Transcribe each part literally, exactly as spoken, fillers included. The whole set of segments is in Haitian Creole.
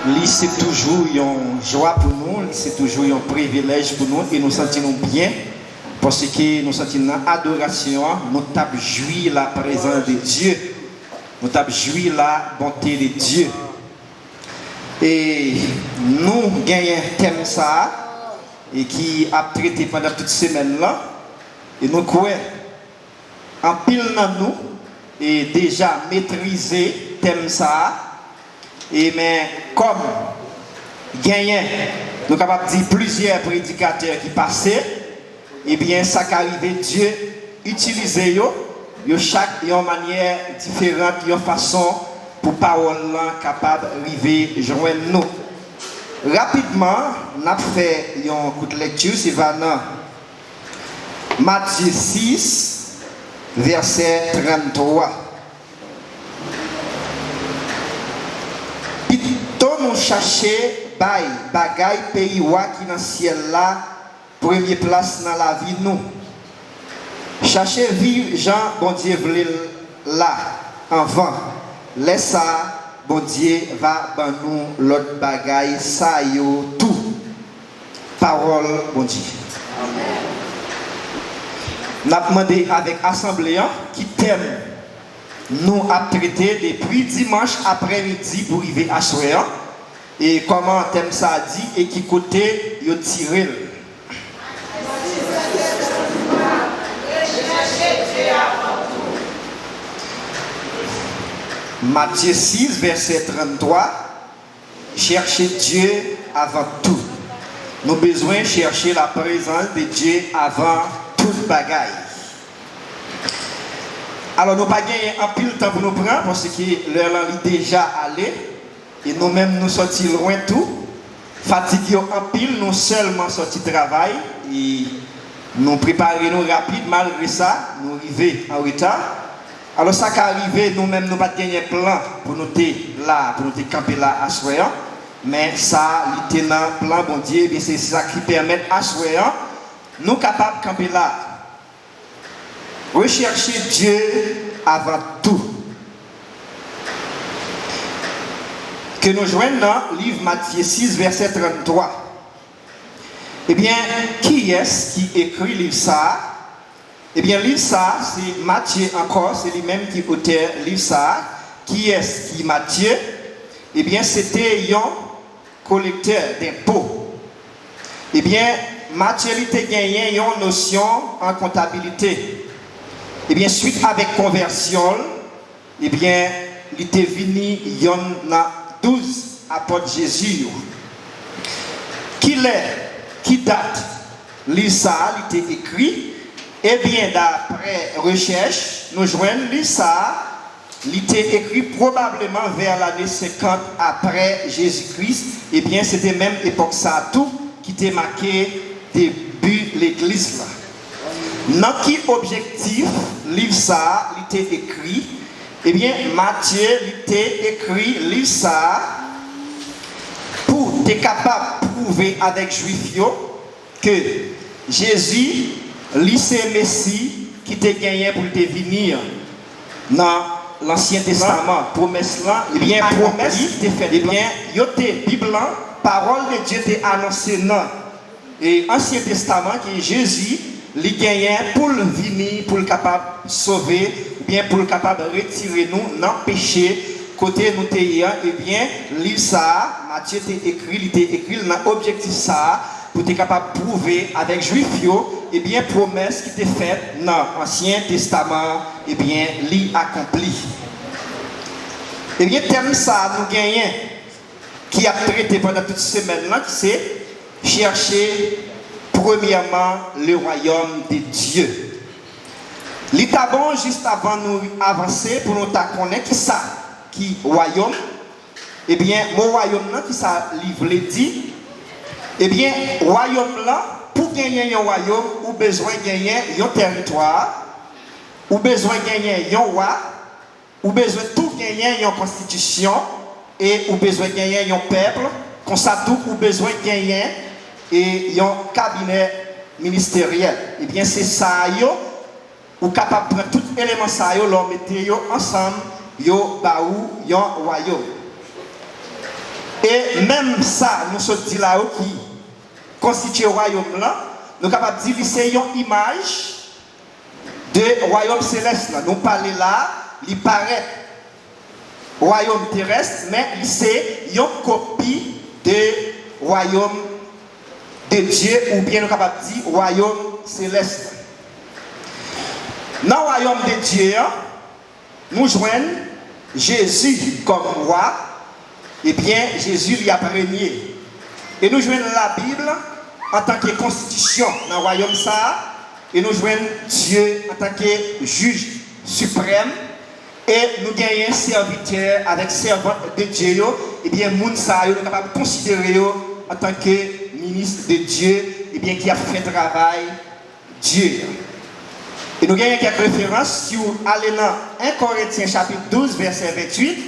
Li se toujou yon jwa pou nou, li se toujou yon privilèj pou nou, e nou santi nou byen, paske nou santi nan adorasyon an, nou t ap jwi la prezans de Dye, nou t ap jwi la bonte de Dye. E nou genyen tèm sa a, e ki ap trete pandan tout semèn lan, e nou kwè anpil nan nou e deja metrize tèm sa a, e men kòm genyen, nou kapab di, plizyè predikatè ki pase, ebyen, sa ka rive Dye itilize yo, yo chak yon manyè diferan, yon fason pou pawòl lan kapab rive jwenn nou. Rapidman, n ap fè yon kout lekti, se va nan Matye sis, vèsè tranntwa. Pito nou chache bay bagay peyi wa ki nan syèl la premye plas nan lavi nou. Chache viv jan Bondye vle l la anvan. Lè sa a, Bondye va ban nou lòt bagay sa yo tou. Pawòl Bondye. N ap mande avèk asanble an ki tèm nou ap trete depi dimanch aprèmidi pou rive aswè an, e kòman tèm sa a di e ki kote yo tire l. Matye sis, vèsè tranntwa. Cherchez Dieu avant tout. Nou bezwen chèche la prezans de Dye avan tout bagay. Alò, nou pa genyen anpil tan pou nou pran, paske lè lan li deja ale, e nou menm nou sòti lwen tou. Fatig yo anpil, nou sèlman sòti travay, e nou prepare nou rapid, malgre sa, nou rive an reta. Alò, sa ka rive, nou menm nou pa t genyen plan pou nou te la, pou nou te kanpe la aswè an, men sa, li te nan plan Bondye, ebyen, se sa ki pèmèt aswè an, nou kapab kanpe la. Recherchez Dieu avant tout. Ke nou jwenn nan liv Matye sis, vèsè tranntwa. Ebyen, kiyès ki ekri liv sa a? Ebyen, liv sa a, se Matye ankò, se li menm ki otè liv sa a. Kiyès ki Matye? Ebyen, se te yon kolektè denpo. Ebyen, Matye, li te genyen yon nosyon an kontabilite. Ebyen, swit avèk konvèsyon l, ebyen, li te vini yonn nan douz apòt Jezi yo. Kilè, ki dat liv sa a li te ekri? Ebyen, daprè rechèch, nou jwenn liv sa a, li te ekri pwobableman vè lane senkant aprè Jezi Kris. Ebyen, se te menm epòk sa a tou ki te make debi legliz la. Nan ki objektif liv sa a li te ekri? Ebyen, Matye, li te ekri liv sa a pou te kapab pwouve avèk Jwif yo ke Jezi, li se Mesi ki te genyen pou l te vini an nan Lansyen Testaman. Pwomès lan, ebyen, pwomès ki te fèt, ebyen, yo te, Bib lan, pawòl de Dye te anonse nan e Ansyen Testaman ke Jezi, li genyen pou l vini, pou l kapab sove, oubyen pou l kapab retire nou nan peche kote nou te ye an. Ebyen, liv sa a, Matye te ekri, li te ekri l nan objektif sa a, pou te kapab pwouve avèk Jwif yo, ebyen, pwomès ki te fèt nan Ansyen Testaman an, ebyen, li akonpli. Ebyen, tèm sa a nou genyen ki ap trete pandan tout semèn lan, ki se chèche premyèman le royaume de Dieu. Li ta bon, jis avan nou avanse, pou nou ta konnen kisa ki wayòm. Ebyen, mo wayòm nan, kisa li vle di? Ebyen, wayòm lan, pou genyen yon wayòm, ou bezwen genyen yon tèritwa, ou bezwen genyen yon wa, ou bezwen tou genyen yon konstitisyon e ou bezwen genyen yon pèp, konsa tou ou bezwen genyen e yon kabinè ministeryèl. Ebyen, se sa yo, ou kapab pran tout eleman sa yo, lè w mete yo ansanm, yo ba ou yon wayòm. E menm sa nou sot di la yo ki konstitye wayòm lan, nou kapab di li se yon imaj de wayòm selès lan. Nou pale la, li parèt wayòm terès, men li se yon kopi de wayòm de Dye, oubyen nou kapab di wayòm selès lan. Nan wayòm de Dye an, nou jwenn Jezi kòm wa, ebyen, Jezi li ap renye. E nou jwenn Labib antanke konstitisyon nan wayòm sa a, e nou jwenn Dye antanke jij siprèm, e nou genyen sèvitè avèk sèvant de Dye yo, ebyen, moun sa yo, nou kapab konsidere yo antanke minis de Dye, ebyen, ki ap fè travay Dye a. E nou genyen kèk referans, si w ale nan en Korentyen chapit douz, vèsè venntuit,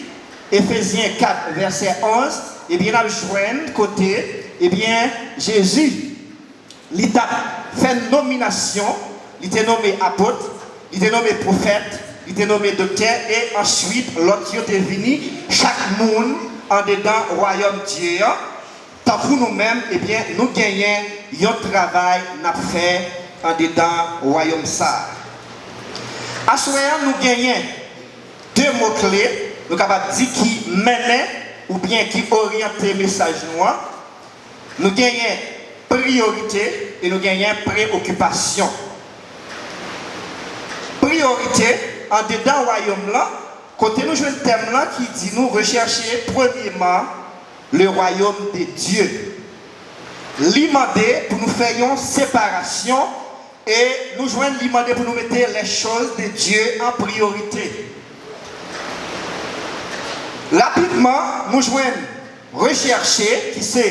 Efezyen kat, vèsè onz, ebyen, n ap jwenn kote, ebyen, Jezi, li t ap fè nominasyon, li te nome apot, li te nome pwofèt, li te nome doktè, e answit, lòt yo te vini, chak moun andedan wayòm Dye an, tankou nou menm, ebyen, nou genyen yon travay n ap fè andedan wayòm sa a. Aswè a, nou genyen de mo kle, nou kapab di ki mennen oubyen ki oryante mesaj nou an. Nou genyen priyorite e nou genyen preokipasyon. Priyorite, andedan wayòm lan, kote nou jwenn tèm lan ki di nou recherchez premièrement le royaume de Dieu. Li mande pou nou fè yon separasyon e nou jwenn li mande pou nou mete les choses de Dieu en priorité. Rapidman, nou jwenn recherchez, ki se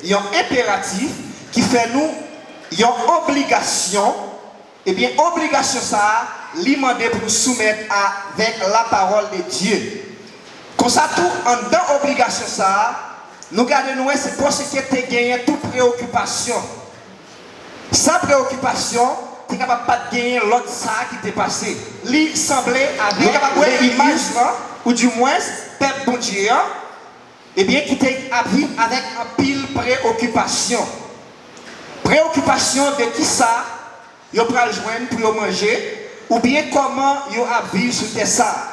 yon enperatif, ki fè nou yon obligasyon. Ebyen, obligasyon sa a, li mande pou nou soumèt avèk la parole de Dieu. Konsa tou, anndan obligasyon sa a, nou gade nou wè se pòsike te genyen tou preokipasyon. San preokipasyon, te kapab pa t genyen lòt sa a ki te pase. Li sanble avèk nou kapab wè imaj lan, oudimwens pèp Bondye an, ebyen, ki te ap viv avèk anpil preokipasyon. Preokipasyon de kisa yo pral jwenn pou yo manje, oubyen kòman yo ap viv sou tè sa a.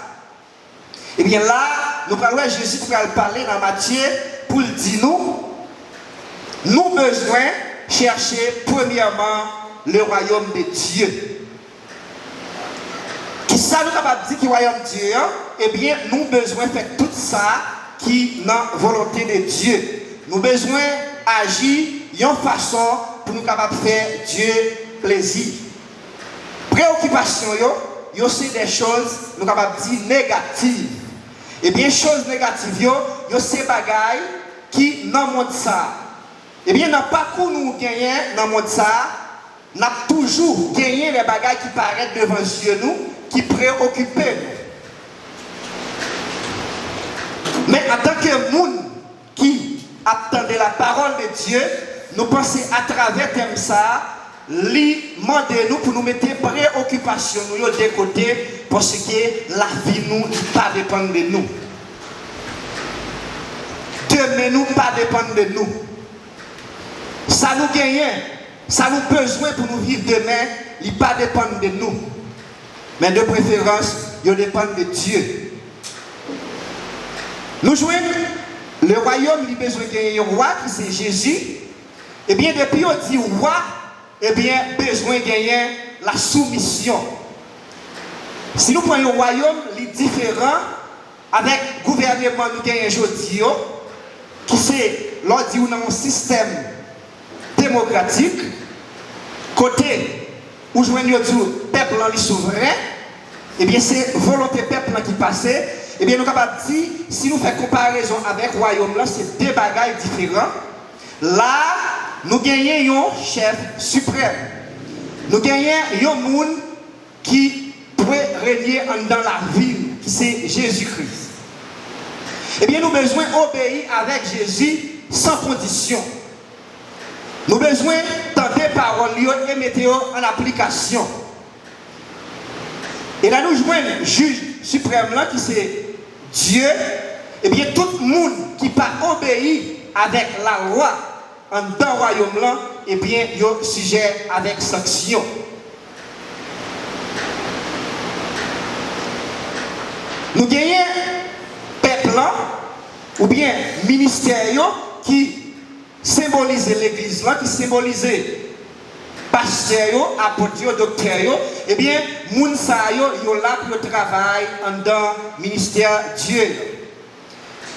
Ebyen, la, nou pral wè Jezi ki pral pale nan Matye pou l di nou, nou bezwen chèche premyèman le royaume de Dieu. Kisa nou kapab di ki wayòm Dye an? Ebyen, nou bezwen fè tout sa ki nan volonte de Dye. Nou bezwen aji yon fason pou nou kapab fè Dye plezi. Preokipasyon yo, yo se de choz nou kapab di negativ. Ebyen, choz negativ yo, yo se bagay ki nan mond sa a. Ebyen, nan pakou nou genyen nan mond sa a, n ap toujou genyen de bagay ki parèt devan zye nou, ki preokipe nou. Men antanke moun ki ap tande la parole de Dieu, nou panse atravè tèm sa a, li mande nou pou nou mete preokipasyon nou yo de kote, paske lavi nou, li pa depann de nou. Demen nou pa depann de nou. Sa nou genyen, sa nou bezwen pou nou viv demen, li pa depann de nou. Men de preferans, yo depann de Dye. Nou jwenn le wayòm li bezwen genyen yon wa ki se Jezi. Ebyen, depi yo di wa, ebyen, bezwen genyen la soumisyon. Si nou pran yon wayòm, li diferan avèk gouvèneman nou genyen jodi yo, ki se, lè w di w nan yon sistèm demokratik, kote ou jwenn yo di w pèp lan li souvren, ebyen, se volonte pèp lan ki pase, ebyen, nou kapab di, si nou fè konparezon avèk wayòm lan, se de bagay diferan. La, nou genyen yon chèf siprèm. Nou genyen yon moun ki dwe renye anndan lavi nou, ki se Jezi Kris. Ebyen, nou bezwen obeyi avèk Jezi san kondisyon. Nou bezwen tande pawòl li yo e mete yo an aplikasyon. E la nou jwenn jij siprèm lan, ki se Dye, Ebyen, tout moun ki pa obeyi avèk lalwa anndan wayòm lan, ebyen, yo sijè avèk sanksyon. Nou genyen pèp lan, oubyen ministè yo ki senbolize legliz lan, ki senbolize pastè yo, apot yo, doktè yo, ebyen, moun sa yo, yo la pou yo travay anndan ministè Dye an.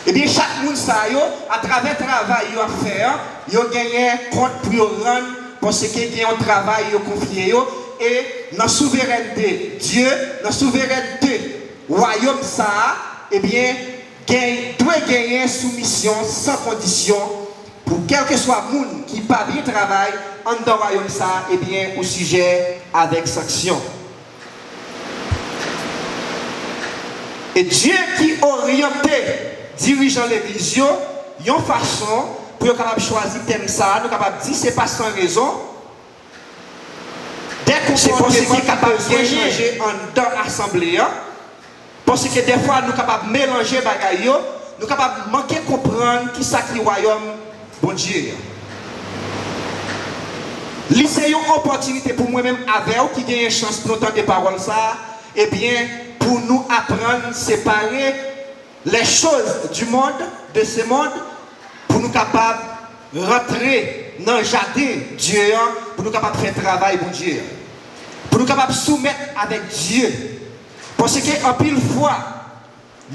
Ebyen, chak moun sa yo, atravè travay yo ap fè an, yo genyen kont pou yo rann, paske gen yon travay yo konfye yo, e nan souverènte Dye, nan souverènte wayòm sa a, ebyen, gen, dwe genyen soumisyon san kondisyon pou kèlkeswa moun ki pa byen travay anndan wayòm sa a, ebyen, ou sijè avèk sanksyon. E Dye ki oryante dirijan legliz yo yon fason pou yo kapab chwazi tèm sa a, nou kapab di se pa san rezon. Dè konpòteman ki kapab chanje anndan asanble an, paske dèfwa nou kapab melanje bagay yo, nou kapab manke konprann kisa ki wayòm Bondye an. Li se yon opòtinite pou mwen menm avè w ki genyen chans pou nou tande pawòl sa a, ebyen, pou nou aprann separe les choses du monde de ce monde, pou nou kapab rantre nan jaden Dye an, pou nou kapab fè travay Bondye an, pou nou kapab soumèt avèk Dye. Paske anpil fwa,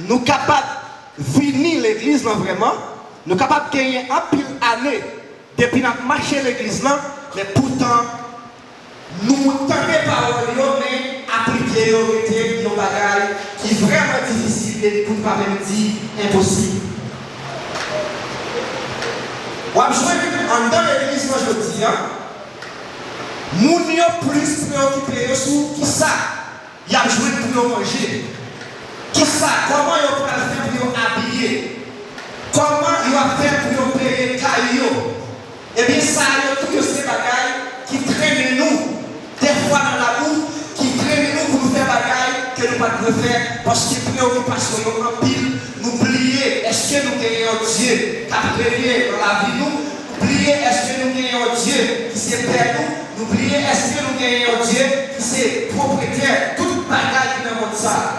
nou kapab vini legliz lan vrèman, nou kapab genyen anpil ane depi n ap mache legliz lan, men poutan nou tande pawòl yo, men aplike yo rete yon bagay ki vrèman difisil e pou n pa menm di enposib. W ap jwenn anndan legliz lan jodi a, moun yo plis preyokipe yo sou kisa y ap jwenn pou yo manje. Kisa, kòman yo pral fè pou yo abiye? Kòman yo ap fè pou yo peye kay yo? Ebyen, sa yo tou yo se bagay ki trennen nou dèfwa nan labou, ki trennen nou pou nou fè bagay ke nou pa t dwe fè, paske preyokipasyon yo anpil, nou bliye èske nou genyen yon Dye k ap renye nan lavi nou, nou bliye èske nou genyen yon Dye ki se Pè nou, nou bliye èske nou genyen yon Dye ki se pwopretè tout bagay ki nan mond sa a.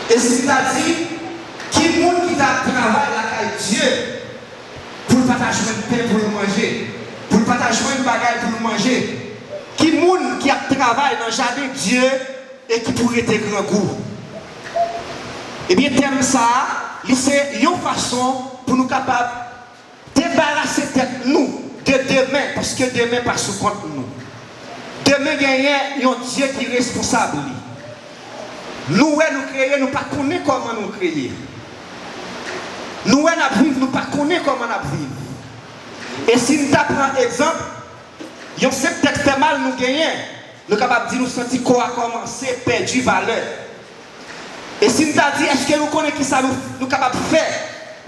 E si m ta di, ki moun ki t ap travay lakay Dye pou l pa ta jwenn pen pou l manje, pou l pa ta jwenn bagay pou l manje? Ki moun ki ap travay nan jaden Dye e ki pou rete grangou? Ebyen, tèm sa a, li se yon fason pou nou kapab debarase tèt nou de demen, paske demen pa sou kont nou. Demen genyen yon Dye ki responsab li. Nou wè nou kreye, nou pa konnen kòman nou kreye. Nou wè n ap viv, nou pa konnen kòman n ap viv. E si n ta pran egzanp, yon senp tèt fè mal nou genyen, nou kapab di nou santi kò a kòmanse pèdi valè. E si n ta di, èske nou konnen kisa nou, nou kapab fè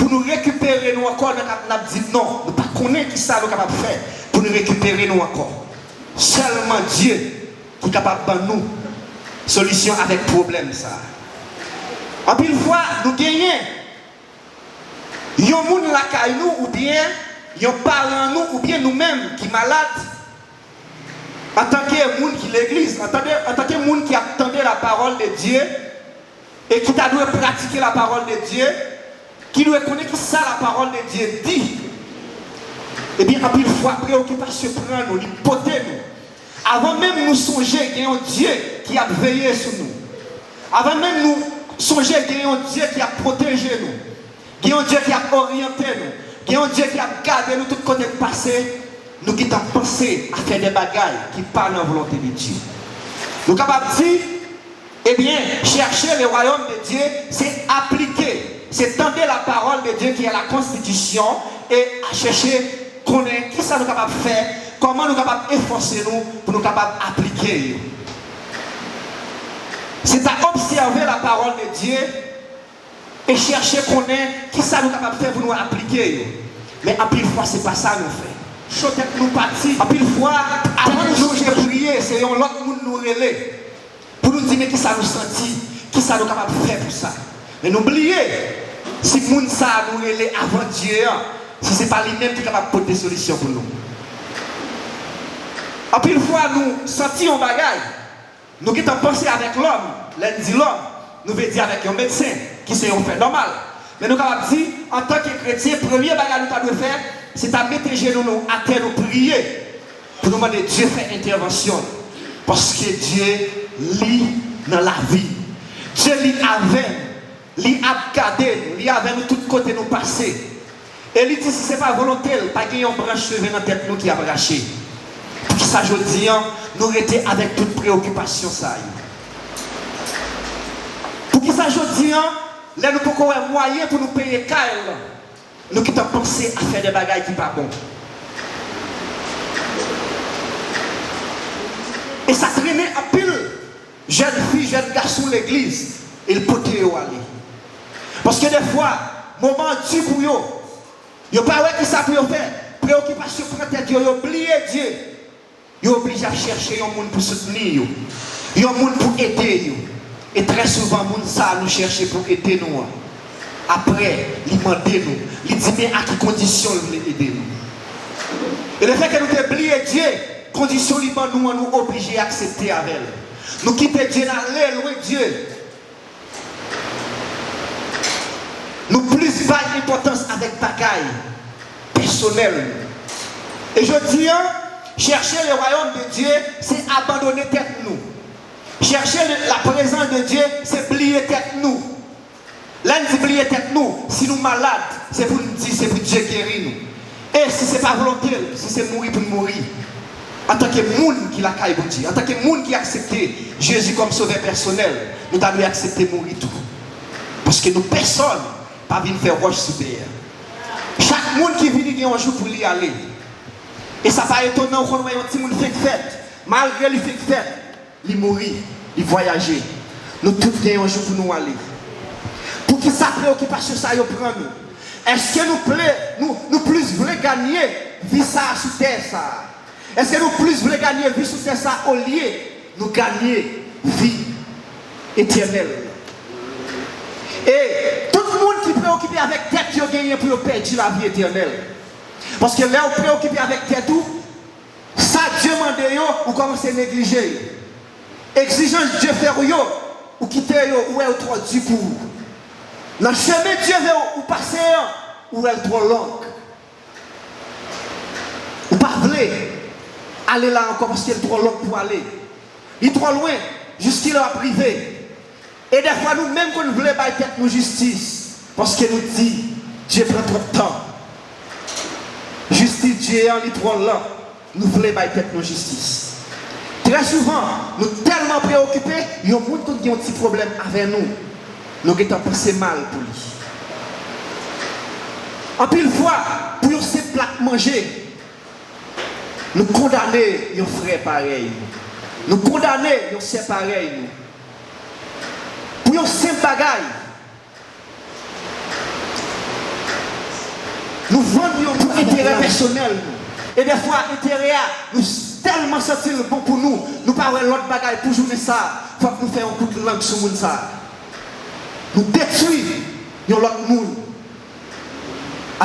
pou nou rekipere nou ankò? N ap, n ap di non, nou pa konnen kisa nou kapab fè pou nou rekipere nou ankò. Sèlman Dye ki kapab ban nou solisyon avèk pwoblèm sa a. Anpil fwa, nou genyen yon moun lakay nou, oubyen yon paran nou, oubyen nou menm ki malad, antanke moun ki legliz, antanke, antanke moun ki ap tande la parole de Dieu, e ki ta dwe pratike la parole de Dieu, ki dwe konnen ki sa la parole de Dieu di. Ebyen, anpil fwa, preyokipasyon pran nou, li pote nou. Avan menm nou sonje gen yon Dye ki ap veye sou nou. Avan menm nou sonje gen yon Dye ki ap pwoteje nou. Gen yon Dye ki ap oryante nou. Gen yon Dye ki ap gade nou tout kote n pase. Nou gentan panse a fè de bagay ki pa nan volonte de Dye. Nou kapab di, ebyen, chercher le royaume de Dieu, se aplike, se tande la parole de Dieu qui est la constitution, e a chèche konnen kisa nou kapab fè, kòman nou kapab efòse nou pou nou kapab aplike yo. Se ta obsève la parole de Dieu e chèche konnen kisa nou kapab fè pou nou aplike yo. Men anpil fwa, se pa sa nou fè. Cho tèt nou pati. Anpil fwa, avan nou sonje priye, se yon lòt moun nou rele pou nou di men kisa nou santi, kisa nou kapab fè pou sa. Men nou bliye, Si moun sa a nou rele avan Dye a, si se pa li menm ki kapab pote solisyon pou nou. Anpil fwa, nou santi yon bagay, nou gentan panse avèk lòm. Lè n di lòm, nou vle di avèk yon medsen, ki se yon fè nòmal. Men nou kapab di, antanke kretyen, premye bagay nou ta dwe fè, se ta mete jenou nou atè, nou priye, pou nou mande Dye fè entèvansyon l. Paske Dye, li nan lavi. Dye, li avè n. Li ap gade nou, li avè nou tout kote nou pase. E li di, si se pa volonte l, pa gen yon branch cheve nan tèt nou ki ap rache. Poukisa jodi a, nou rete avèk tout preyokipasyon sa yo? Poukisa jodi a, lè nou poko wè mwayen pou nou peye kay la, nou gentan panse a fè de bagay ki pa bon? E sa trennen anpil jèn fi, jèn gason legliz, e l pote yo ale. Paske defwa, moman an di pou yo. Yo pa wè kisa pou yo fè. Preyokipasyon pran tèt yo, yo bliye Dye. Yo oblije ap chèche yon moun pou soutni yo, yon moun pou ede yo. E trè souvan, moun sa a nou chèche pou ede nou an, apre, li mande nou, li di men a ki kondisyon l vle ede nou. E lefètke nou te bliye Dye, kondisyon li ban nou an, nou oblije aksepte avè l. Nou kite Dye, n ale lwen Dye. Nou plis bay enpòtans avèk bagay pèsonèl nou. E jodi a, chèche le wayòm de Dye, se abandone tèt nou. Chèche le, la prezans de Dye, se bliye tèt nou. Lè n di bliye tèt nou, si nou malad, se pou n di se pou Dye geri nou. E si se pa volonte l, si se mouri pou n mouri, antanke moun ki lakay Bondye, antanke moun ki aksepte Jezi kòm sovè pèsonèl, nou ta dwe aksepte mouri tou. Paske nou pèsòn pa vin fè wòch sou tè a. Chak moun ki vini gen yon jou pou li ale. E sa pa etonan ou konn wè yon timoun fenk fèt, malgre li fenk fèt, li mouri, li vwayaje. Nou tout gen yon jou pou nou ale. Poukisa preyokipasyon sa yo pran nou? Èske nou ple, nou, nou plis vle ganye vi sa a sou tè sa a? Èske nou plis vle ganye vi sou tè sa a olye nou ganye vi etènèl? E tout moun ki preyokipe avèk tèt yo genyen pou yo pèdi lavi etènèl. Paske lè w preyokipe avèk tèt ou, sa Dye mande yo, ou kòmanse neglije yo. Egzijans Dye fè w yo, ou kite yo, ou wè yo twò di pou ou. Nan chemen Dye vle w pase an, ou wè l twò long. Ou pa vle ale la ankò paske l twò long pou w ale. Li twò lwen, jiskilè w ap rive? E dèfwa nou menm konn vle bay tèt nou jistis, paske nou di, Dye pran twòp tan. Jistis Dye an, li twò lan, nou vle bay tèt nou jistis. Trè souvan, nou tèlman preyokipe, yon moun konn gen yon ti pwoblèm avè nou, nou gentan panse mal pou li. Anpil fwa, pou yon senp plat manje, nou kondane yon frè parèy nou. Nou kondane yon sè parèy nou. Pou yon senp bagay, nou vann yo pou enterè pèsonèl nou. E dèfwa, enterè a, nou tèlman santi l bon pou nou, nou pa wè lòt bagay pou jounen sa a. Fòk nou fè yon kout lang sou moun sa a. Nou detwi yon lòt moun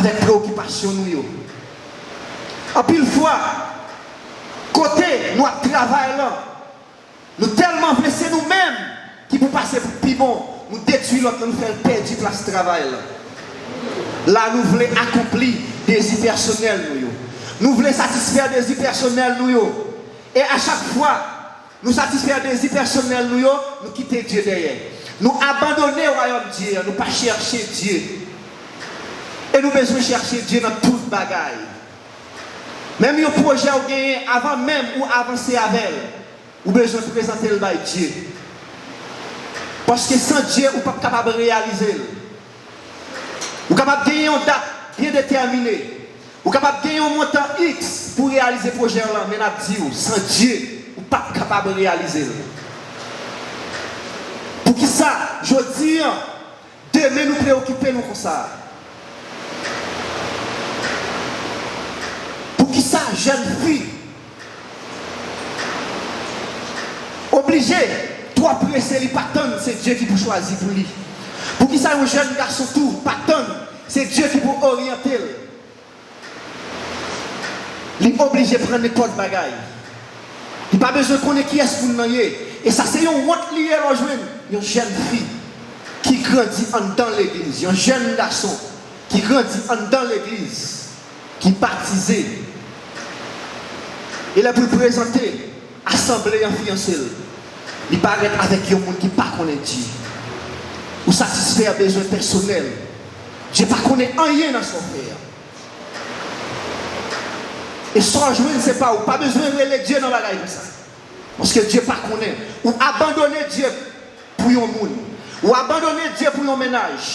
avèk preyokipasyon nou yo. Anpil fwa, kote nou ap travay lan, nou tèlman vle se nou menm ki pou pase pou pi bon, nou detwi lòt lan, nou fè l pèdi plas travay lan. La, nou vle akonpli dezi pèsonèl nou yo. Nou vle satisfè dezi pèsonèl nou yo. E a chak fwa, nou satisfè dezi pèsonèl nou yo, nou kite Dye dèyè. Nou abandone wayòm Dye a, nou pa chèche Dye. E nou bezwen chèche Dye nan tout bagay. Menm yon pwojè w genyen, avan menm ou avanse avè l, ou bezwen prezante l bay Dye. Paske san Dye, ou p ap kapab reyalize l. Ou kapab genyen yon dat byen detèmine. Ou kapab gen yon montan X pou reyalize pwojè w lan, men n ap di w, san Dye, ou p ap kapab reyalize l. Poukisa, jodi an, demen nou preyokipe nou konsa? Poukisa jèn fi oblije twò prese, li pa tann se Dye ki pou chwazi pou li? Poukisa yon jèn gason tou pa tann se Dye ki pou oryante l? Li oblije pran nenpòt bagay. Li pa bezwen konnen kiyès moun nan ye. E sa se yon wont li ye lè w jwenn yon jèn fi ki grandi anndan legliz, yon jèn gason ki grandi anndan legliz, ki batize. E lè pou l prezante asanble an fiyanse l, li parèt avèk yon moun ki pa konnen Dye. Ou satisfè bezwen pèsonèl. Dye pa konnen anyen nan sa w fè a. E sa w jwenn se pa w. Ou pa bezwen rele Dye nan bagay konsa. Paske Dye pa konnen. Ou abandone Dye pou yon moun. Ou abandone Dye pou yon mennaj.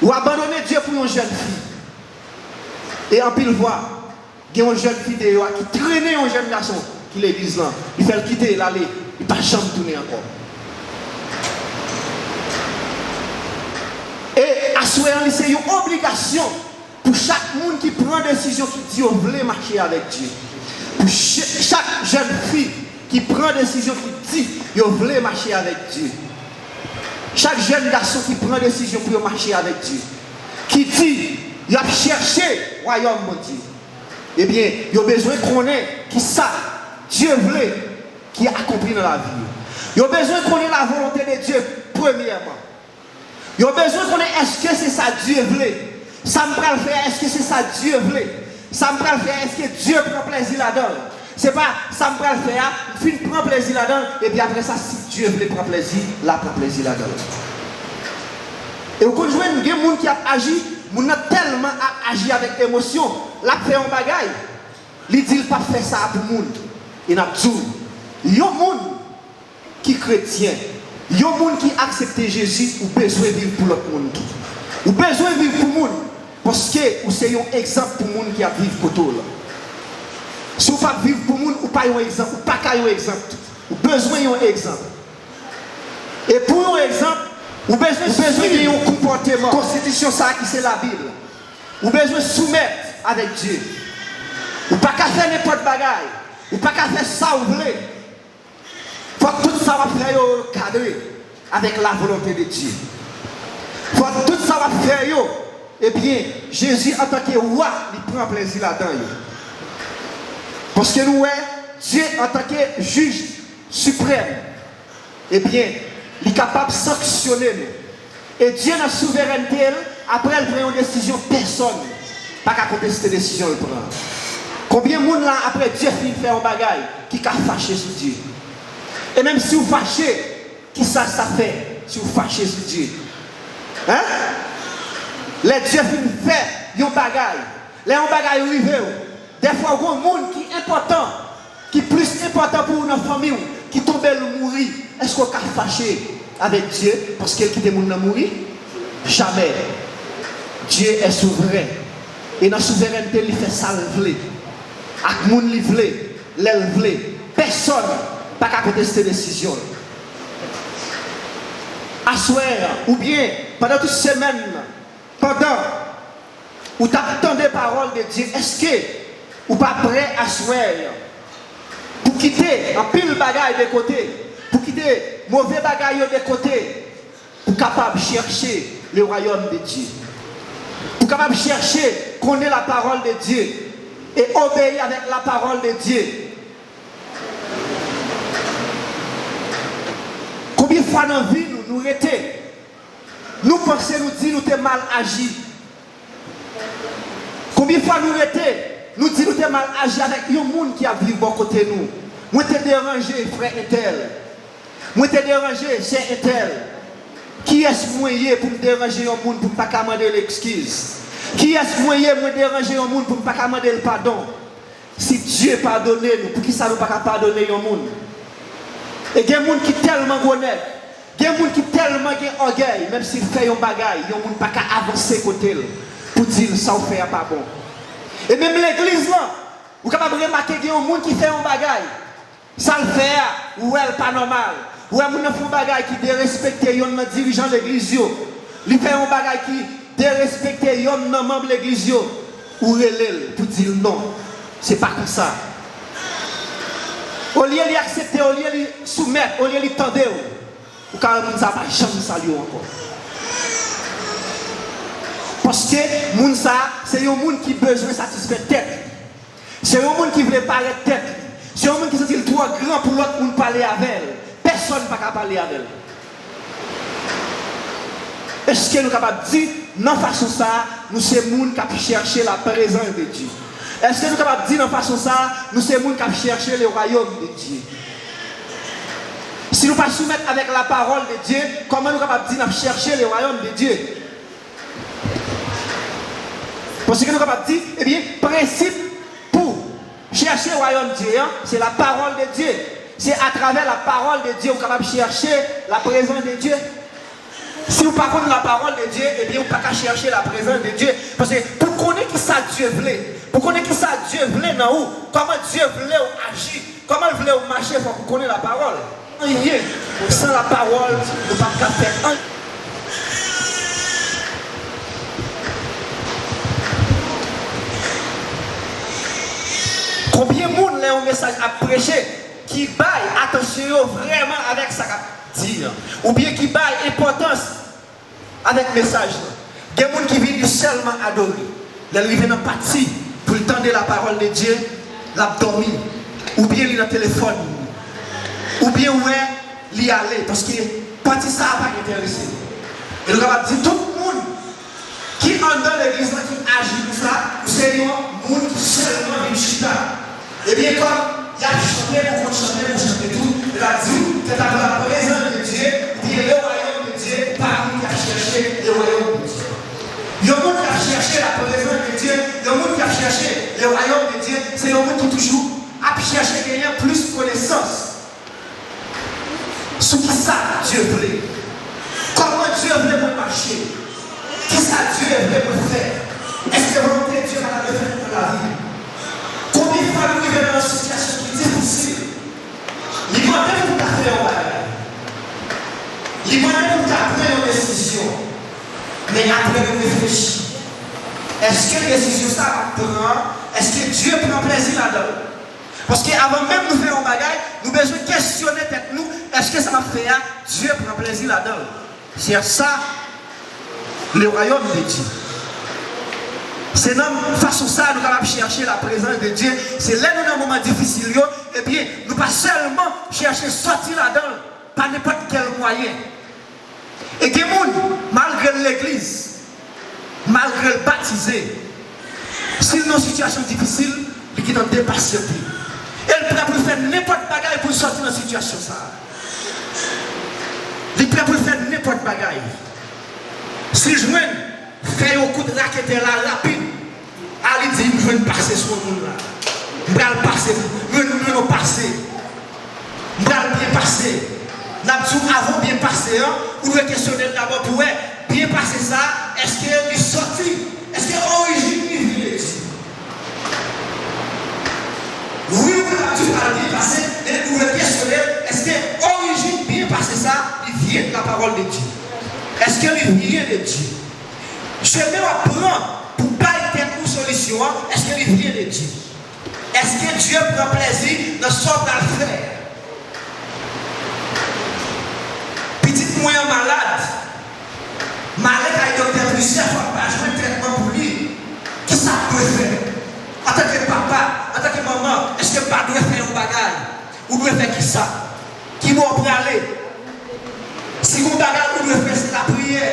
Ou abandone Dye pou yon jèn fi. E anpil fwa, gen yon jèn fi deyò a ki trennen yon jèn gason ki legliz lan. Li fè l kite, l ale. Li pa janm tounen ankò. E aswè an, li se yon obligasyon pou chak moun ki pran desizyon ki di yo vle mache avèk Dye. Pou ch- chak jèn fi ki pran desizyon ki di yo vle mache avèk Dye. Chak jèn gason ki pran desizyon pou yo mache avèk Dye. Ki di y ap chèche wayòm Bondye. Ebyen, yo bezwen konnen ki sa Dye vle ki akonpli nan lavi yo. Yo bezwen konnen la volonte de Dye premyèman. Yo bezwen konnen èske se sa Dye vle. Sa m pral fè a, èske se sa Dye vle? Sa m pral fè a, èske Dye pran plezi ladan l? Se pa sa m pral fè a, m fin pran plezi ladan l, epi apre sa, si Dye vle pran plezi, l a pran plezi ladan l. E ou konn jwenn gen moun ki ap aji, moun nan tèlman ap aji avèk emosyon, l ap fè yon bagay, li di l p ap fè sa a pou moun. E n ap di w, yon moun ki kretyen, yon moun ki aksepte Jezi, ou bezwen viv pou lòt moun tou. Ou bezwen viv pou moun, paske ou se yon egzanp pou moun ki ap viv kote w lan. Si w p ap viv pou moun, ou pa yon egzanp, ou pa ka yon egzanp tou. Ou bezwen yon egzanp. E pou yon egzanp, ou bezwen, ou bezwen gen yon konpòteman. Konstitisyon sa a ki se Labib. Ou bezwen soumèt avèk Dye. Ou pa ka fè nenpòt bagay. Ou pa ka fè sa w vle. Fòk tout sa w ap fè yo kadre avèk la volonte de Dye. Fòk tout sa w ap fè yo, ebyen, Jezi antanke wa, li pran plezi ladan yo. Paske nou wè, Dye antanke jij siprèm, ebyen, li kapab sanksyone nou. E Dye nan souverènte l, apre l pran yon desizyon, pèsòn pa ka konteste desizyon l pran. Konbyen moun la, apre Dye fin fè yon bagay, ki ka fache sou Dye? E menm si w fache, kisa sa fè si w fache sou Dye? Hein? Lè Dye fin fè yon bagay, lè yon bagay rive w, dèfwa w gen yon moun ki enpòtan, ki plis enpòtan pou ou nan fanmi w, ki tonbe, l mouri, èske w ka fache avèk Dye paske l kite moun nan mouri? Jamè. Dye è souvren. E nan souverènte l, li fè sa l vle, ak moun li vle, lè l vle. Pèsòn pa ka konteste desizyon l. Aswè a, oubyen pandan tout semèn nan, pandan ou t ap tande pawòl de Dye, èske ou pa prè aswè a pou kite anpil bagay de kote, pou kite move bagay yo de kote, pou kapab chèche le royaume de Dieu, pou kapab chèche konnen la parole de Dieu e obeyi avèk la parole de Dieu? Konbyen fwa nan vi nou, nou rete, nou panse, nou di nou te mal aji? Konbyen fwa nou rete, nou di nou te mal aji avèk yon moun ki ap viv bò kote nou? Mwen te deranje frè entèl. Mwen te deranje sè entèl. Kiyès mwen ye pou m deranje yon moun pou m pa ka mande l eskiz? Kiyès mwen ye, mwen deranje yon moun pou m pa ka mande l padon? Si Dye padone nou, poukisa nou pa ka padone yon moun? E gen moun ki tèlman gwo nèg, gen moun ki tèlman gen ògèy, menm si l fè yon bagay, yon moun pa ka avanse kote l pou di l sa w fè a pa bon. E menm legliz lan, ou kapab remake gen yon moun ki fè yon bagay, sa l fè a, ou wè l pa nòmal. Ou wè moun nan fè yon bagay ki derespekte yonn nan dirijan legliz yo. Li fè yon bagay ki derespekte yonn nan manm legliz yo. Ou rele l pou di l non. Se pa konsa. Olye li aksepte, olye li soumèt, olye li tande w, Ou ka wè moun sa pa janm salye w ankò. Paske moun sa, se yon moun ki bezwen satisfè tèt li. Se yon moun ki vle parèt tèt li. Se yon moun ki santi l twò gran pou lòt moun pale avè l. Pèsonn pa ka pale avè l. Èske nou kapab di, nan fason sa a, nou se moun k ap chèche la prezans de Dye? Èske nou kapab di, nan fason sa a, nou se moun k ap chèche le wayòm de Dye? Si nou pa soumèt avèk la parole de Dieu, kòman nou kapab di n ap chèche le wayòm de Dye? Paske nou kapab di, ebyen, prensip pou chèche wayòm Dye a, se la parole de Dieu. Se atravè la parole de Dieu ou kapab chèche la prezans de Dye. Si w pa konn la parole de Dieu, ebyen, ou pa ka chèche la prezans de Dye. Paske pou konnen ki sa Dye vle, pou konnen ki sa Dye vle nan ou, kòman Dye vle w aji, kòman l vle w mache, fòk ou konnen la parole. Anyen san la parole, nou p ap ka fè anyen. Konbyen moun, lè yon mesaj ap preche, ki bay atansyon yo vrèman avèk sa k ap di an, oubyen ki bay enpòtans avèk mesaj lan? Gen moun ki vini sèlman adore. Lè l rive nan pati pou l tande la parole de Dieu, l ap dòmi. Oubyen li nan telefòn. Oubyen ou wè li ale, paske pati sa a pa enterese li. E nou kapab di tout moun ki anndan legliz lan ki aji konsa, ou se yon moun ki sèlman vin chita. Ebyen, kòm y ap chante, ou konn chante, ou chante tou, yo t ap di w, se ta pou la prezans de Dye, oubyen le wayòm de Dye, pa moun k ap chèche le wayòm de Dye. Yon moun k ap chèche la prezans de Dye, yon moun k ap chèche le wayòm de Dye, se yon moun ki toujou ap chèche genyen plis konesans. Sou ki sa Dye vle? Kòman Dye vle mwen mache? Ki sa Dye vle mwen fè? Èske volonte Dye pa ta dwe fèt nan lavi m? Konbyen fwa nou rive nan yon sitiyasyon ki difisil? Li mande pou nou ta fè yon bagay. Li mande pou nou ta pran yon desizyon. Men apre nou reflechi. Èske desizyon sa a m ap pran an, èske Dye pran plezi ladan l? Paske avan menm nou fè yon bagay, nou bezwen kesyone tèt nou, èske sa m ap fè a, Dye pran plezi ladan l? Se sa, le wayòm de Dye. Se nan fason sa a nou kapab chèche la prezans de Dye. Se lè nou nan moman difisil yo, ebyen, nou pa sèlman chèche sòti ladan l pa nenpòt kèl mwayen. E gen moun, malgre l legliz, malgre l batize, si l nan sitiyasyon difisil, li gentan depasyante. E l prè pou l fè nenpòt bagay pou l sòti nan sitiyasyon sa a. Li prè pou l fè nenpòt bagay. Si l jwenn, fè yon kout raketè la rapid. A li di, "M jwenn pase sou yon moun la. M pral pase, m jwenn, m jwenn yon pase. M pral byen pase." N ap di w, avan w byen pase an, ou dwe kesyone l dabò pou wè, byen pase sa a, èske li sòti, èske orijin li vyen de Dye? Wi, ou kapab di w pral byen pase, men ou dwe kesyone l, èske orijin byen pase sa a, li vyen de la parole de Dieu? Èske li vyen de Dye? Chemen w ap pran pou bay tèt ou solisyon an, èske li vyen de Dye? Èske Dye pran plezi nan sa w pral fè a? Pitit mwen an malad. M ale kay doktè plizyè fwa, m pa jwenn trètman pou li. Kisa m dwe fè? Antanke papa, antanke manman, èske m pa dwe fè yon bagay? Ou dwe fè kisa? Ki bò w prale? Si gon bagay ou dwe fè, se lapriyè.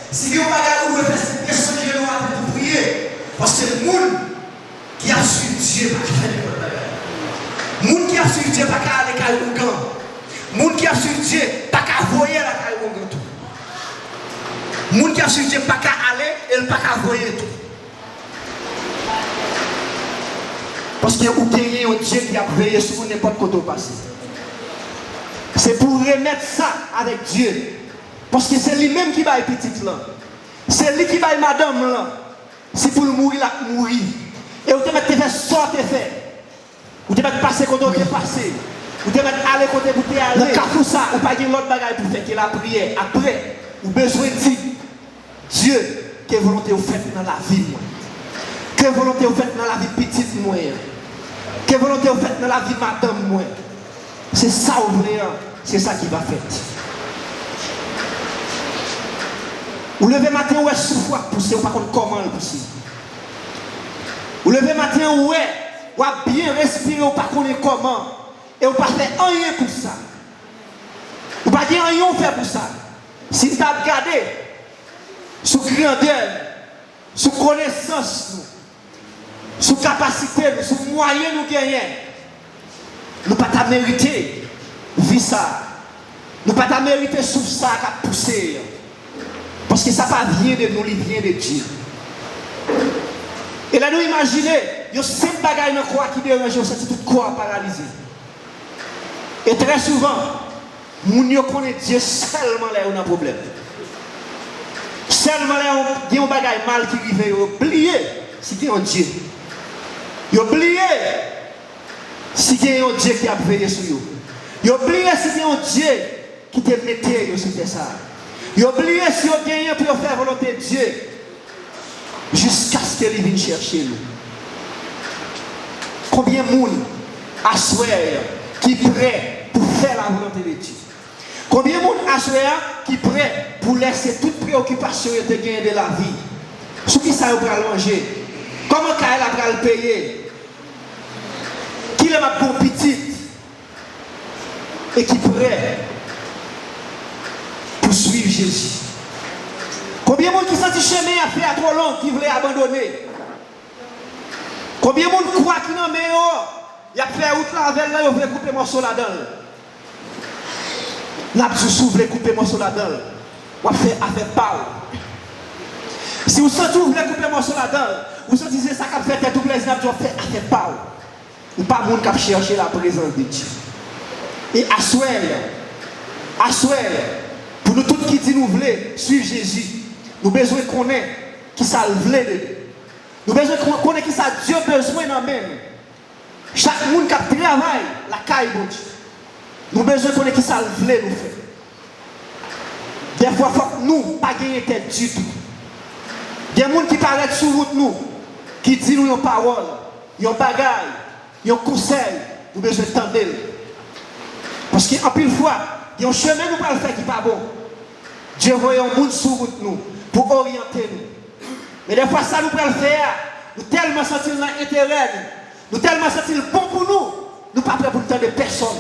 Si gen yon bagay ou dwe fè, se desann jenou atè pou priye. Paske moun ki ap swiv Dye pa ka fè nenpòt bagay. Moun ki ap swiv Dye pa ka ale kay ougan. Moun ki ap swiv Dye pa ka voye lakay ougan tou. Moun ki ap swiv Dye pa ka ale e l pa ka voye tou. Paske ou genyen yon Dye ki ap veye sou ou nenpòt kote w pase. Se pou w remèt sa avèk Dye. Paske se li menm ki bay pitit lan. Se li ki bay madanm lan. Si pou l mouri, l ap mouri. E ou te mèt te fè sa w te fè. Ou te mèt pase kote w te pase. Ou te mèt ale kote pou te ale. Nan kafou sa, ou pa gen lòt bagay pou fè ke lapriyè. Apre, ou bezwen di, Dye, ke volonte w fèt nan lavi mwen. Ke volonte w fèt nan lavi pitit mwen an. Ke volonte w fèt nan lavi madanm mwen. Se sa w vle an, se sa ki va fèt. Ou leve maten, ou wè souf ou ap pouse, ou pa konn kòman l pouse. Ou leve maten, ou wè, w ap byen respire, ou pa konnen kòman, e ou pa fè anyen pou sa. Ou pa gen anyen ou fè pou sa. Si n t ap gade sou grandè n, sou konesans nou, sou kapasite nou, sou mwayen nou genyen, nou pa ta merite vi sa a. Nou pa ta merite souf sa a k ap pouse a. Paske sa pa vyen de nou, li vyen de Dye. E lè nou imajine yon senp bagay nan kò a ki deranje w, santi tout kò a paralize. E trè souvan, moun yo konnen Dye sèlman lè yo nan pwoblèm. Sèlman lè yo gen yon bagay mal ki rive yo, yo bliye si gen yon Dye. Yo bliye si gen yon Dye ki ap veye sou yo. Yo bliye si gen yon Dye ki te mete yo sou tè sa a. Yo bliye si yo genyen pou yo fè volonte Dye jiskaske li vin chèche nou. Konbyen moun aswè a ki prè pou fè la volonte de Dye? Konbyen moun aswè a ki prè pou lèse tout preyokipasyon yo te genyen de lavi? Sou ki sa yo pral manje? Kòman kay la pral peye? Kilè m ap gen yon pitit? E ki prè pou swiv Jezi? Konbyen moun ki santi chemen y ap fè a twò long, ki vle abandone? Konbyen moun kwa ki nan men yo, y ap fè wout la avè l lan, yo vle koupe mòso ladan l? N ap di w, si w vle koupe mòso ladan l, w ap fè afè pa w. Si w santi w vle koupe mòso ladan l, ou santi se sa k ap fè tèt ou plèzi, n ap di w ap fè afè pa w. Ou pa moun k ap chèche laprezans de Dye. E aswè a, aswè a, pou nou tout ki di nou vle swiv Jezi, nou bezwen konnen ki sa l vle de nou. Nou bezwen kon- konnen ki sa Dye bezwen nan men nou. Chak moun k ap travay lakay Bondye, nou bezwen konnen ki sa l vle nou fè. Dèfwa, fòk nou pa genyen tèt ditou. Gen moun ki parèt sou wout nou, ki di nou yon pawòl, yon bagay, yon konsèy, nou bezwen tande l. Paske anpil fwa, gen yon chemen nou pral fè ki pa bon. Dye voye yon moun sou wout nou pou oryante nou. Men dèfwa, sa nou pral fè a, nou tèlman santi l nan enterè nou, nou tèlman santi l bon pou nou, nou pa prè pou n tande pèsonn.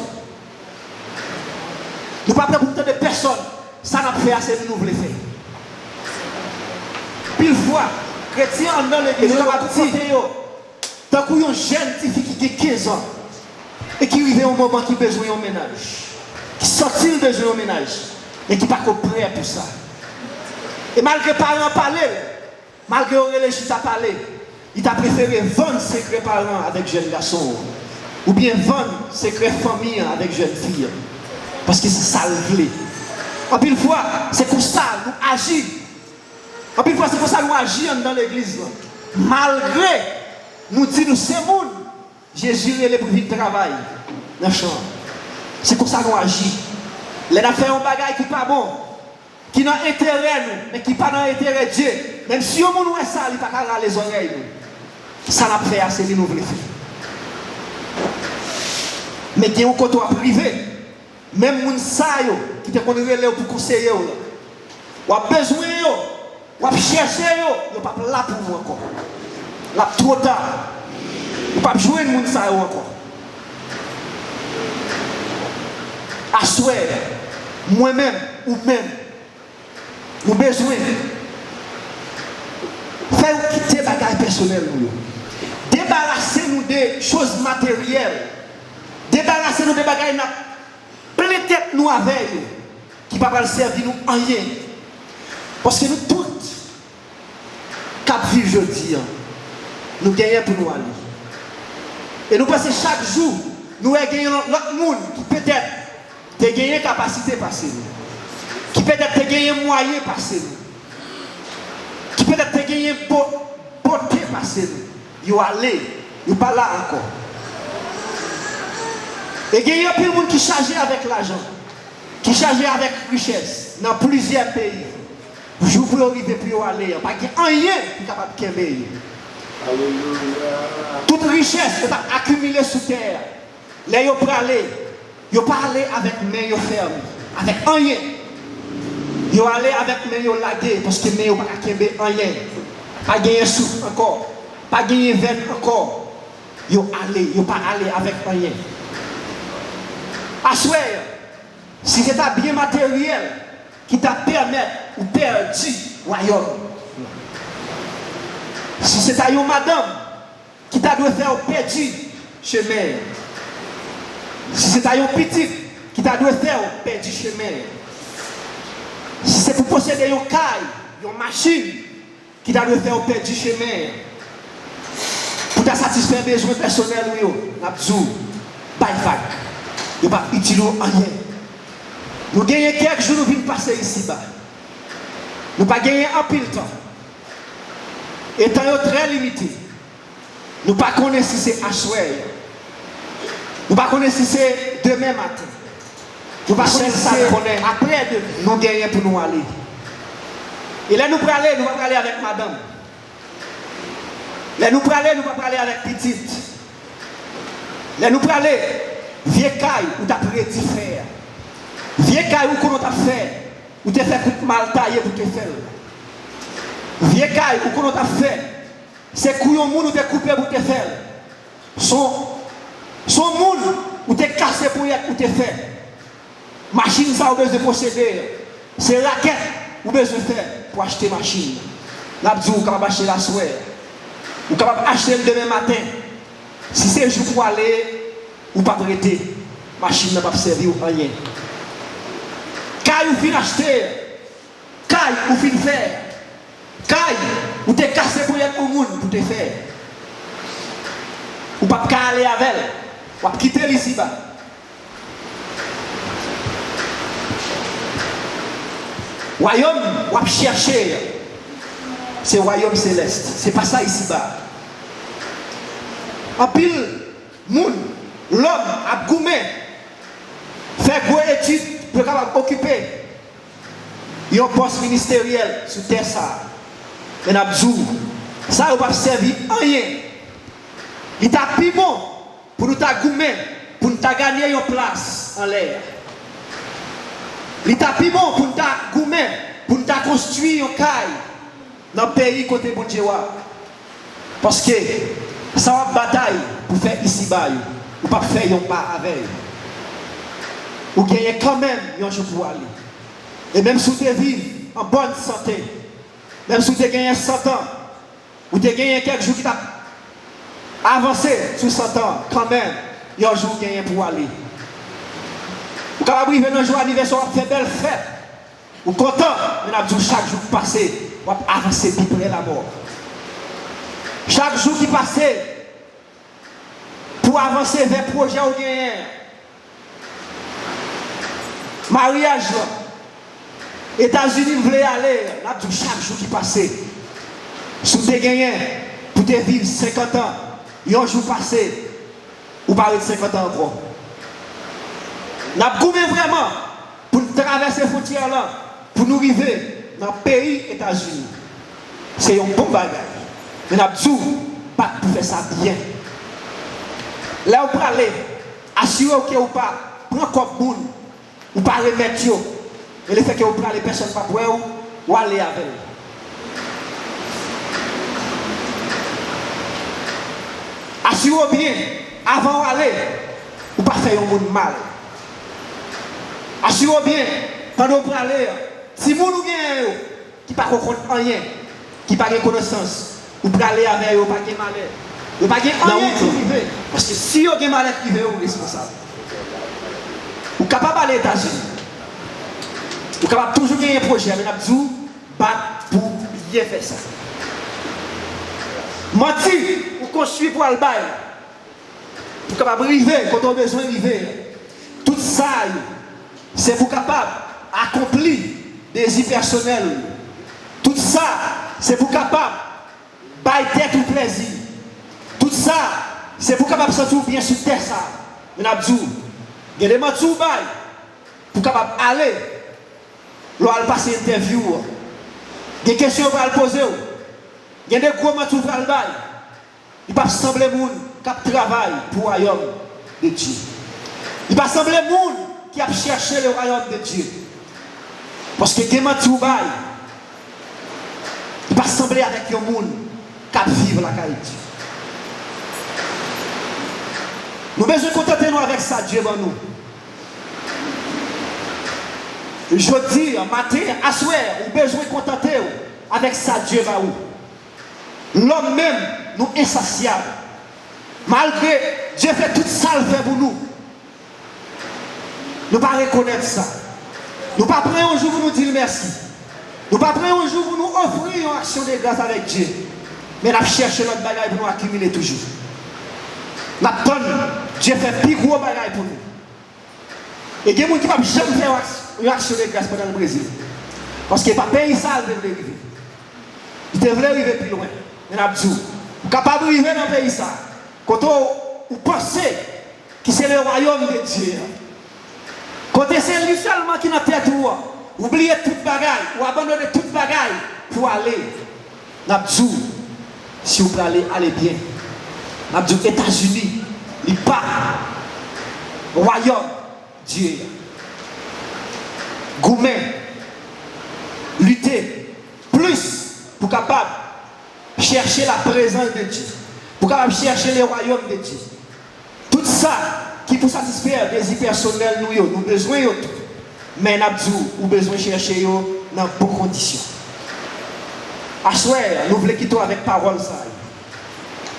Nou pa prè pou n tande pèsonn. Sa n ap fè a, se li nou vle fè. Pil fwa, kretyen anndan legliz yo ap kote yo, tankou yon jèn tifi ki gen kenz an e ki rive yon moman ki bezwen yon mennaj, ki santi l bezwen yon mennaj, men ki pa ko prè pou sa. E malgre paran pale l, malgre yo rele chita pale, li ta prefere vann sekrè paran an avèk jèn gason an, oubyen vann sekrè fanmi an avèk jèn fi an. Paske se sa l vle. Anpil fwa, se konsa nou aji. Anpil fwa, se konsa nou aji anndan legliz lan. Malgre nou di nou se moun Jezi rele pou vin travay nan chan an. Se konsa nou aji. Lè n ap fè yon bagay ki pa bon, ki nan enterè nou, men ki pa nan enterè Dye, menm si yon moun wè sa, li pa ka rale zòrèy nou. Sa n ap fè a, se li nou vle fè. Men gen yon kote w ap rive, menm moun sa yo ki te konn rele w pou konseye w lan, w ap bezwen yo, w ap chèche yo, yo p ap la pou ou ankò. L ap twò ta. Ou p ap jwenn moun sa yo ankò. Aswè, mwen menm, ou menm, nou bezwen fè yo kite bagay pèsonèl nou yo. Debarase nou de choz materyèl. Debarase nou de bagay n ap plen tèt nou avè yo, ki pa pral sèvi nou anyen. Paske nou tout k ap viv jodi a, nou genyen pou nou ale. E nou panse chak jou, nou wè genyen lòt moun ki petèt te genyen kapasite pase nou, ki petèt te genyen mwayen pase nou, ki petèt te genyen bo- bote pase nou. Yo ale, yo pa la ankò. E genyen anpil moun ki chaje avèk lajan, ki chaje avèk richès nan plizyè peyi. Jou pou yo rive pou yo ale an, pa gen anyen ki kapab kenbe yo. Tout richès yo t ap akimile sou tè a, lè yo prale, yo pa ale avèk men yo fèm, avèk anyen. Yo ale avèk men yo lage, paske men yo pa ka kenbe anyen. Pa genyen souf ankò. Pa genyen vèn ankò. Yo ale, yo pa ale avèk anyen. Aswè, si se ta byen materyèl ki ta pèmèt ou pèdi wayòm, si se ta yon madanm ki ta dwe fè w pèdi chemen an, si se ta yon pitit ki ta dwe fè w pèdi chemen an, si se pou posede yon kay, yon machin, ki ta dwe fè w pèdi chemen an, pou ta satisfè bezwen pèsonèl ou yo, n ap di w, bay vag. Yo p ap itil ou anyen. Nou genyen kèk jou nou vin pase isiba. Nou pa genyen anpil tan. E tan yo trè limite. Nou pa konnen si se aswè. Nou pa konnen si se demen maten. Nou pa konnen si se apre demen. Nou genyen pou nou ale. E lè nou prale, nou pa prale avèk madanm. Lè nou prale, nou pa prale avèk pitit. Lè nou prale, vye kay ou t ap redi fè a. Vye kay ou konnen w t ap fè, ou te fè kout mal taye pou te fè l. Vye kay ou konnen w t ap fè, se kou yon moun ou te koupe pou te fè l. Se yon, se yon moun ou te kase ponyèt ou te fè. Machin sa ou bezwen posede, se rakèt ou bezwen fè pou achte machin. N ap di w ou kapab achte l aswè. Ou kapab achte l demen maten. Si se jou pou ale, ou p ap rete. Machin nan p ap sèvi w anyen. Kay ou fin achte, kay ou fin fè, kay ou te kase ponyèt yon moun pou te fè, ou p ap ka ale avè l. W ap kite l isiba. Wayòm w ap chèche a, se wayòm selès. Se pa sa isiba. Anpil moun, lòm, ap goumen, fè gwo etid pou yo kapab okipe yon pòs ministeryèl sou tè sa a. Men n ap di w, sa yo p ap sèvi anyen. Li ta pi bon pou nou ta goumen, pou n ta ganye yon plas anlè a. Li ta pi bon pou n ta goumen, pou n ta konstwi yon kay nan peyi kote Bondye w a. Paske sa w ap batay pou fè isiba yo, ou p ap fè yon pa avè yo. Ou genyen kanmenm yon jou pou w ale. E menm si w te viv an bòn sante, menm si w te genyen san tan, ou te genyen kèk jou ki t ap avanse sou san tan, kanmenm, yon jou w genyen pou w ale. Ou kapab rive nan jou anivèsè w, w ap fè bèl fèt. Ou kontan, men n ap di w chak jou k pase, w ap avanse pi pre lamò. Chak jou ki pase, pou w avanse vè pwojè w genyen an, maryaj lan, Etazini m vle ale, n ap di w chak jou ki pase. Si w te genyen pou te viv senkant an, yon jou pase, ou pa ret senkant an ankò. N ap goumen vrèman pou n travèse fwontyè lan, pou nou rive nan peyi Etazini. Se yon bon bagay. Men n ap di w, bat pou fè sa byen. Lè w prale, asire w ke w pa pran kòb moun, ou pa remèt yo. E lefètke w prale, pèsonn p ap wè w, w ale avè l. Asire w byen, avan w ale, ou pa fè yon moun mal. Asire w byen, pandan w prale a, timoun ou genyen yo, ki pa ko konn anyen, ki pa gen konesans, ou prale avè yo, pa gen malè. Yo pa gen anyen ki rive. Paske si yo gen malè ki rive yo, ou responsab. Ou kapab ale Etazini. Ou kapab toujou genyen pwojè, men n ap di w, bat pou w byen fè sa. Manti ou konstwi pou al bay, pou kapab rive kote w bezwen rive. Tout sa yo, se pou kapab akonpli dezi pèsonèl ou. Tout sa, se pou kapab bay tèt ou plèzi. Tout sa, se pou kapab santi w byen sou tè sa. Men n ap di w, gen de manti w bay pou kapab ale. Lè w al pase entèvyou an, gen kesyon yo pral poze w. Gen de gwo manti w pral bay. Li p ap sanble moun k ap travay pou wayòm de Dye. Li pa sanble moun ki ap chèche le royaume de Dieu. Paske gen manti ou bay, li pa sanble avèk yon moun k ap viv lakay Dye. Nou bezwen kontante nou avèk sa Dye ban nou. Jodi, maten, aswè, ou bezwen kontante w avèk sa Dye ba ou. Lòm menm, nou ensasyab. Malgre Dye fè tout sa l fè pou nou, nou pa rekonèt sa. Nou pa pran yon jou pou nou di l mèsi. Nou pa pran yon jou pou nou ofri yon aksyon de gras avèk Dye. Men n ap chèche lòt bagay pou nou akimile toujou. N ap tann Dye fè pi gwo bagay pou nou. E gen moun ki p ap janm fè yon aks-, yon aksyon de gras pandan l Brezil. Paske pa peyi sa a l te vle rive. Li te vle rive pi lwen. Men n ap di w, ou kapab rive nan peyi sa a, kote w, ou panse ki se le wayòm de Dye a. Kote se li sèlman ki nan tèt ou an. Ou bliye tout bagay, ou abandone tout bagay pou w ale. N ap di w, si w prale, ale byen. N ap di w, Etazini, li pa wayòm Dye a. Goumen, lite plis pou kapab chèche la prezans de Dye, pou kapab chèche le wayòm de Dye. Tout sa ki pou satisfè dezi pèsonèl nou yo, nou bezwen yo tou. Men n ap di w, ou bezwen chèche yo nan bon kondisyon. Aswè, nou vle kite w avèk pawòl sa yo.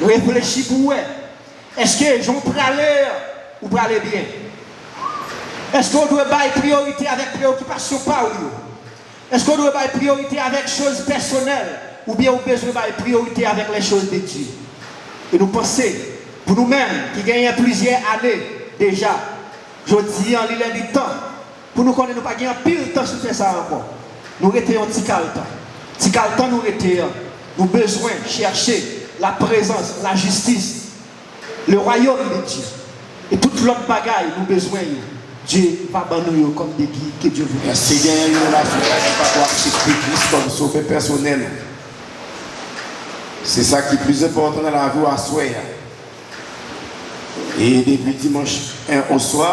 Reflechi pou w wè, èske jan w prale an, ou prale byen? Èske w dwe bay priyorite avèk preyokipasyon pa w yo? Èske w dwe bay priyorite avèk choz pèsonèl, oubyen ou bezwen bay priyorite avèk les choses de Dieu? E nou panse, pou nou menm ki genyen plizyè ane deja, jodi an, li lè, li tan pou nou konnen nou pa gen anpil tan sou tè sa a ankò. Nou rete yon ti kal tan. Ti kal tan nou rete an, nou bezwen chèche la prezans, la jistis, le wayòm de Dye. E tout lòt bagay nou bezwen yo, Dye va ban nou yo kòm degi. Que Dieu vous bénisse. Si genyen yon nan nou ki pako aksepte Kris kòm sovè pèsonèl ou, se sa ki pli enpòtan nan lavi w aswè a. E depi dimanch en oswa,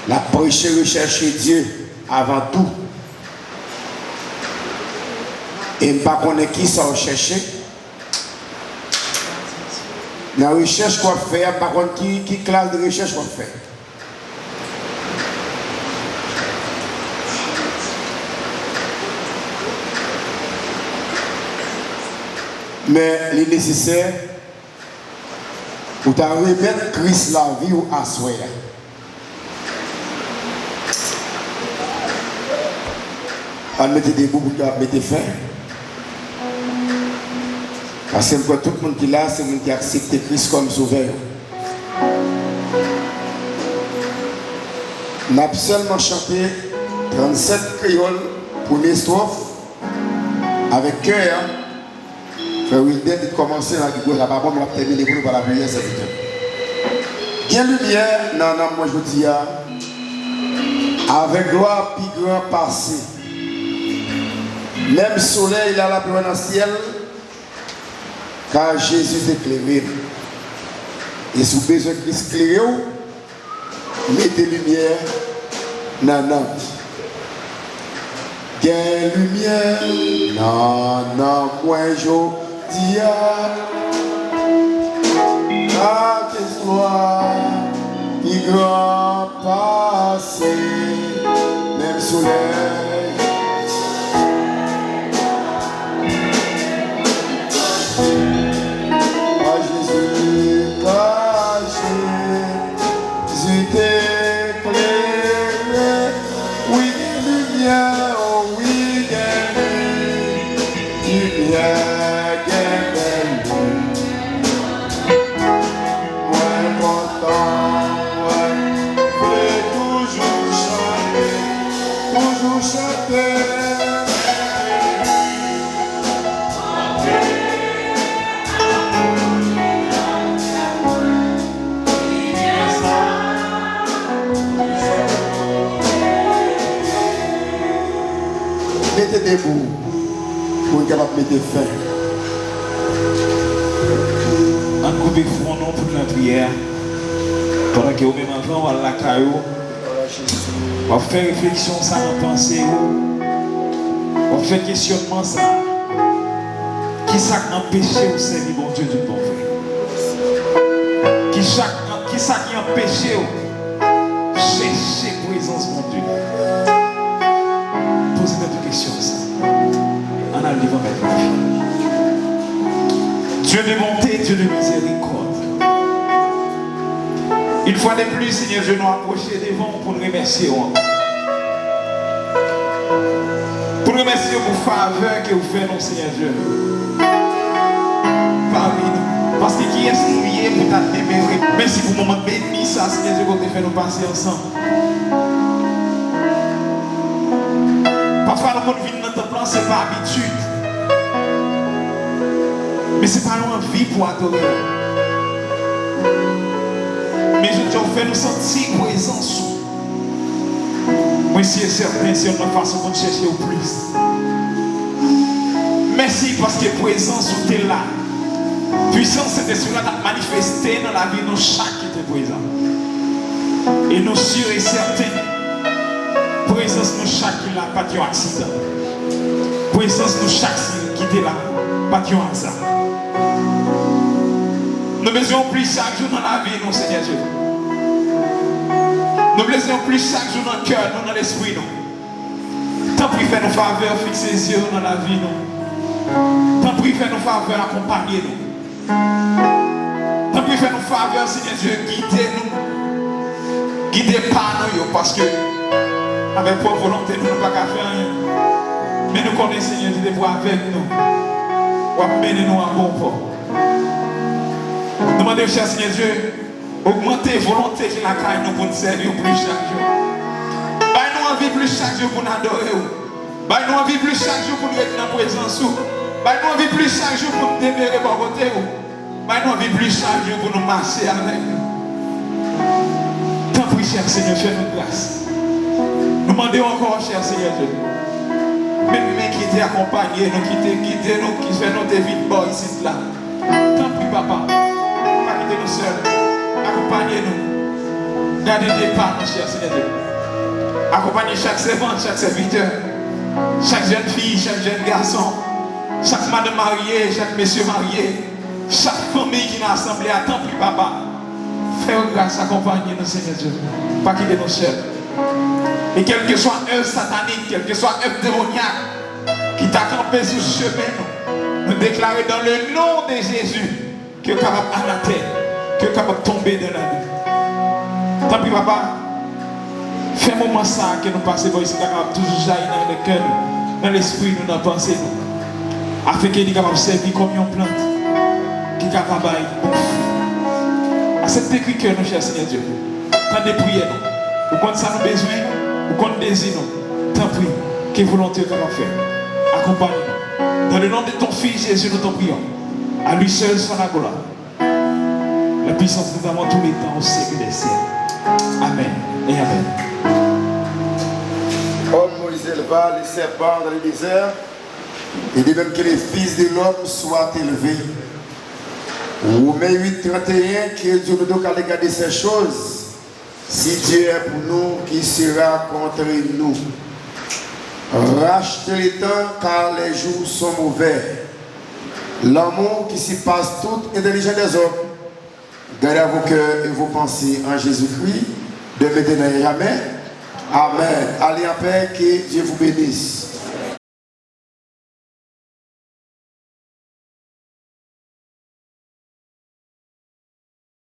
n ap preche rechèche Dye avan tou. E m pa konnen ki sa w chèche. Nan rechèch w ap fè a, m pa konn ki, ki klas de rechèch w ap fè. Men li nesesè ou ta remèt Kris lavi w aswè a. Ann mete debou pou n kapab mete fen. Paske m kwè tout moun ki la, se moun ki aksepte Kris kòm sovè yo. N ap sèlman chante trannsèt kreyòl, premye estwòf, avèk kè a. Frè Wilden, li kòmanse nan ki gwo, sa pa bon, m ap tèmine pou nou pa lapriyè, sèvitè. Gen limyè nan nanm mwen jodi a, avèk glwa pi gran pase. Menm solèy la, l ap lwen nan syèl, car Jésus éclaire. E si w bezwen Kris klere w, mete limyè nan nanm. Gen limyè nan nanm mwen jodi a. Ak glwa pi gran pase menm solèy. Ka Jezi, ka Jezi te klere. Wi, gen limyè, o wi, gen limyè, gen bèl limyè. Mwen kontan, mwen vle toujou chante, toujou chante. Mete debou pou n kapab mete fen. Ann koupe fwon nou pou n nan priyè a. Pandan ke ou menm, anvan w al lakay ou, W ap fè refleksyon sa nan panse w. W ap fè kesyònman sa. Kisa k anpeche w sèvi Bondye tout bon vre? Kisa, kisa ki anpeche w chèche prezans Bondye? Poze tèt ou kesyon sa. Ann al devan Mèt la. Dieu de bonté, Dieu de miséricorde. Une fois de plus, Senyè Dye, nou apwoche devan w pou n remèsye w ankò. Pou n remèsye w pou favè ke w fè nou, Senyè Dye, pami nou. Paske kiyès nou ye pou ta demere? Mèsi pou moman beni sa, Senyè Dye, ke w te fè nou pase ansanm. Pafwa nou konn vin nan tanp lan, se pa abitid. Men se pa yon anvi pou adore w. Men jodi a, w fè nou santi prezans ou. Mwen si e sèten, se youn nan fason pou n chèche w plis. Mèsi paske prezans ou te la. Pwisans Sentespri la t ap manifeste nan lavi nou chak ki te prezan. E nou si e sèten, prezans nou chak ki la pa t yon aksidan. Prezans nou chak ki te la pa t yon aza. Nou bezwen w plis chak jou nan lavi nou, Senyè Dye. Nou bezwen w plis chak jou nan kè nou, nan lespri nou. Tanpri fè nou favè fikse zye w nan lavi nou. Tanpri fè nou favè akonpanye nou. Tanpri fè nou favè, Senyè Dye, gide nou. Gide pa nou yo, paske avèk pwòp volonte nou, nou pa ka fè anyen. Men nou konnen, Senyè Dye, depi w avèk nou, w ap mennen nou a bon pò. Nou mande w, chè Senyè Dye, ogmante volonte ki lakay nou pou n sèvi w plis chak jou. Bay nou anvi plis chak jou pou n adore w. Bay nou anvi plis chak jou pou n ret nan prezans ou. Bay nou anvi plis chak jou pou n demere bò kote ou. Bay nou anvi plis chak jou pou nou mache avèk ou. Tanpri, chè Senyè, fè nou gras. Nou mande w ankò, chè Senyè Dye. Menm men ki te akonpanye nou, ki te gide nou, ki fè nou te vin bò isit la. Tanpri, papa, pa kite nou sèl. Akonpanye nou. Gade depa nou, chè Senyè Dye. Akonpanye chak sèvant, chak sèvitè, chak jèn fi, chak jèn gason, chak madanm marye, chak mesye marye, chak fanmi ki nan asanble a. Tanpri, papa, fè yo gras, akonpanye nou, Senyè Dye. Pa kite nou sèl. E kèlkeswa èv satanik, kèlkeswa èv demonyak, ki ta kanpe sou chemen nou, nou deklare dans le nom de Jésus, ke yo kapab anatè, ke yo kapab tonbe dans la boue. Tanpri, papa, fè moman sa a ke nou pase bò isit la kapab toujou jayi nan, nan kè nou, nan lespri nou, nan panse nou, afenke li kapab sèvi kòm yon plant ki kapab bay bon fwi. Aksepte kri kè nou, chè Senyè Dye. Tande priyè nou. Ou konn sa nou bezwen, ou konn dezi nou. Tanpri, ke volonte w kapab fè. Akonpanye nou. Dans le nom de ton Fils Jésus, nous t'en prions. À lui seul soit la gloire, la puissance, nous avons tous les temps au siècle des siècles. Amen et amen. Comme Moïse éleva le serpent dans le désert, et de même que le Fils de l'homme soit élevé. Romains huit, trente et un, que dirons-nous donc à l'égard de ces choses? Si Dieu est pour nous, qui sera contre nous? Rachetez le temps, car les jours sont mauvais. L'amour qui surpasse toute intelligence des hommes, gardez vos cœurs et vos pensées en Jésus-Christ, de maintenant et jamais. Amen. Allez en paix, que Dieu vous bénisse.